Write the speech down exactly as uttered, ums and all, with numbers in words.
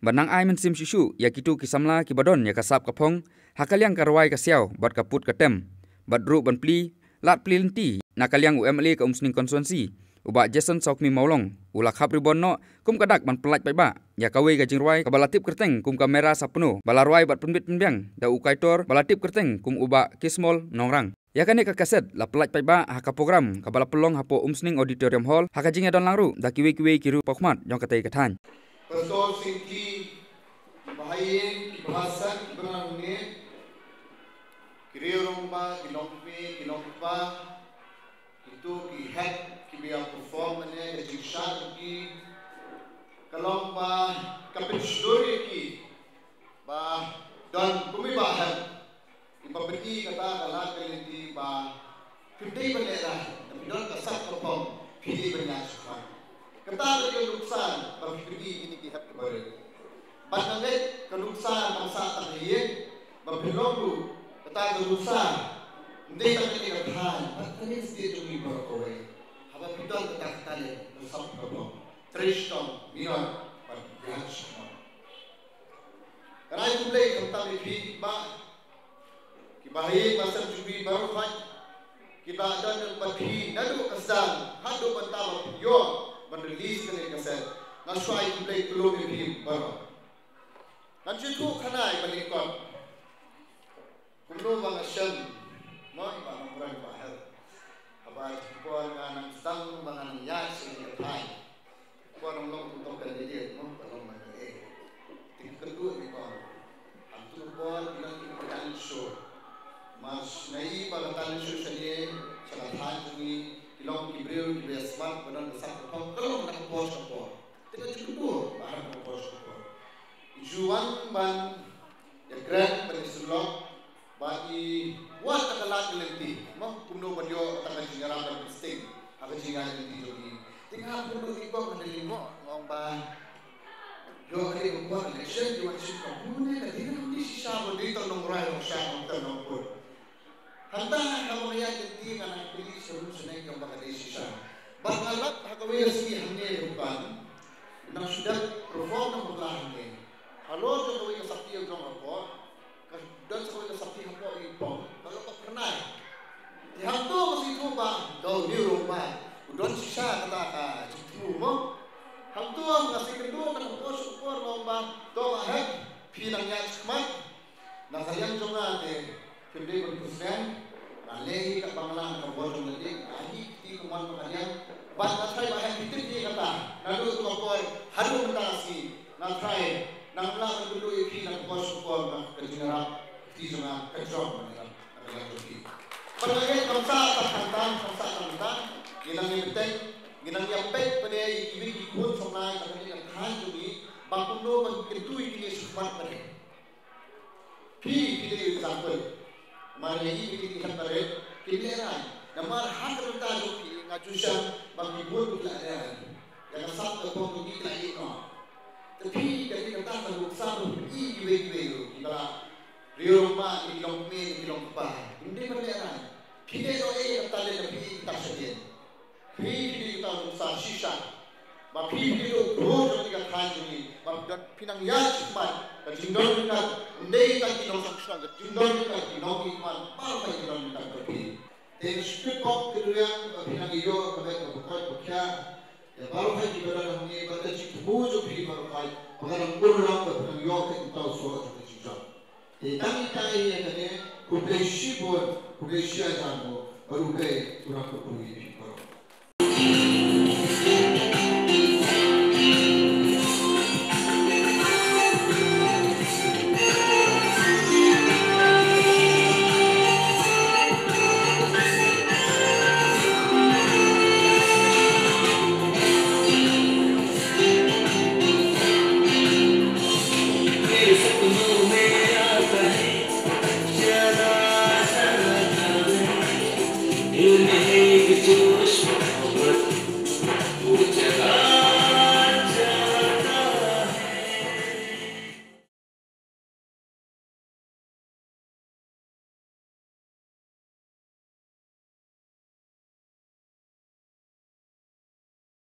Ban nang ai mynsiem shuh shuh ïa kito ki samla kiba don ïa ka sap ka phong ha ka liang ka rwai ka siaw bad ka put ka tem, bad ruh ban plie lad plie lynti na ka liang u M L A ka Umsning Constituency, u Bah Jason Sawkmie Mawlong, u la khap ribon noh kum ka dak ban pyllait paidbah ïa kawei ka jingrwai kaba la tip kyrteng kum ka Mera Sapno, ba la rwai bad pynbit pynbiang da u kaitor ba la tip kyrteng kum u Bah Kismol Nongrang. Ïa kane ka kaset la pyllait paidbah ha ka program kaba la pynlong hapoh Umsning Auditorium Hall ha ka jingïadon lang ruh da kiwei kiwei ki riewpawkhmat jong katei ka thaiñ. Pastor Singki, ki bahaïing, ki bahasat, ki bnang ne, ki riew rangbah, ki nongkmie, ki nongkpa, kito ki hep kiba ïa perform ne ka jingshad ki, ka long ba ka pynshlur ïa ki ba don kum i Bah Hep. Kiba pyni kata ka lad ka lynti ba phim dei ban lehrain, da phi don ka sap ka phong phi dei ban ïaid shakhmat. Kata ka dei ka nuksan ba phi pyni kine ki hep kiba rit. Bad ka ngeit ka nuksan kam sah tang ha ïing, ba phi long ruh kata ka nuksan. Ym dei tang kane ka thaiñ, bad kane ka state jong ngi baroh kawei. Haba phi don kata ka talent, ka sap ka phong, trei shitom, minot bad ïaid shakhmat. Ngan ai khublei khamtam ïa phi bah, ki bahaïing bahasem jong ngi baroh khoit, kiba don bad phi naduh ka sdang haduh mynta ba phi ïoh ban release kane ka kaset. Nga shu ai khublei kylluid ïa phi baroh. Ngan shu ïathuh khana ïa ba lyngkot. Kumno ba nga shem, mo, i Bah Nongkrem Bah Hel. Haba ki por nga nang sdang ba nga nang ïaid sha kane ka thaiñ. Por nang long kum u candidate, mo, ba long M L A. Te nga kynduh ïa ki por. Hangtu ka por ki long ki ba talent show. Mar shu nai ba ka talent show shane sha ka thaiñ jong ngi, ki long ki briew kiba ïa smat, ba don ka sap ka phong, ka long na ka por sha ka por. Te nga ju kynduh ba ha ka por sha ka por. Ju wan ban ïa kren ban ïa sylloh ba i wad da ka lad ka lynti, mo, kumno ban ïoh da ka jingïarap ban sting ha ka jingïaid lynti jong i. Te nga kynduh i kong ha ka lynti, mo, nga ong ba ïoh ka dei ka por election, ïoh ka shu ka bun ne ka dei ka lynti shisha ba dei tang nongrwai nongsha nongtem nongput. Hangta haba nga ïaid lynti nga nang pili sha rum sha neng kam ba ka dei shisha. Bad nga lap ha kawei ka sngi hangne ha dukan, nang shu dep perform na bakla hangne. Halor jong kawei ka sapti jong hapoh, ka don sa kawei ka sapti hapoh i pom, ka long ka phyrnai. Te hangto nga sngewthuh ba da u New Rong ba u don shisha kata ka jingthmu mo. Hangto nga sngewthuh ka por sha ka por ba to ba hep phi nang ïaid shakhmat. Na ka liang jong nga te phim dei ban khuslai. Nga leh hi katba nga lah, ka bor jong nga te nga hi kti kumne ba ka liang. Bad nga tharai ba hynrei phi tip hi kata, naduh tu ka por haduh mynta ka sngi nga tharai nang lah ban kynduh ïa phi na ka por sha ka por, na ka jingïarap kti jong nga ka jong ban ïarap na ka liang jong phi. Bad nga ngeit kam sah tang hangta, kam sah tang hangta. Ngi nang ïa bteng, ngi nang ïa peit pat ïa kiwei ki khun samla jong kane ka thaiñ jong ngi ba kumno ban kyntu ïa kine shakhmat pat. Phi, phi dei u example. Namar ïa i phi dei ki hep barit, kim lehrain. Namar ha ka bynta jong phi nga ju shem ba ki bun ki la lehrain. Ïa ka sap ka phong ki la ïeh noh. Te phi ka dei kata ka nuksan ruh phi kiwei kiwei ruh kiba la riew rangbah, ki long kmie, ki long kpa. Kim dei ban lehrain. Phi dei noh ei ka talent na phi ka shadien. Phi, phi dei uta u nuksan shisha ba phi, phi dei u briew jong kane ka thaiñ jong ngi, ba phi don, phi nang ïaid shakhmat. Ka jingdon ryngkat ym dei tang ki nongshong shnong, ka jingdon ryngkat ki nongmihkhmat baroh ka jingdon ryngkat bad phi. Te nga shu kyrpad kyrdoh ba phi nang ïoh ka met kaba koit ba khiah ïa baroh ki ba don hangne, bad ka jingthmu jong phi baroh ba ka nang urlong ba phi nang ïoh ka, uta u soh jong ka jingjop. Te tang ita hi ïa kane, khublei shibun, khublei shihajar nguh, bad U Blei un nang kyrkhu ïa phi.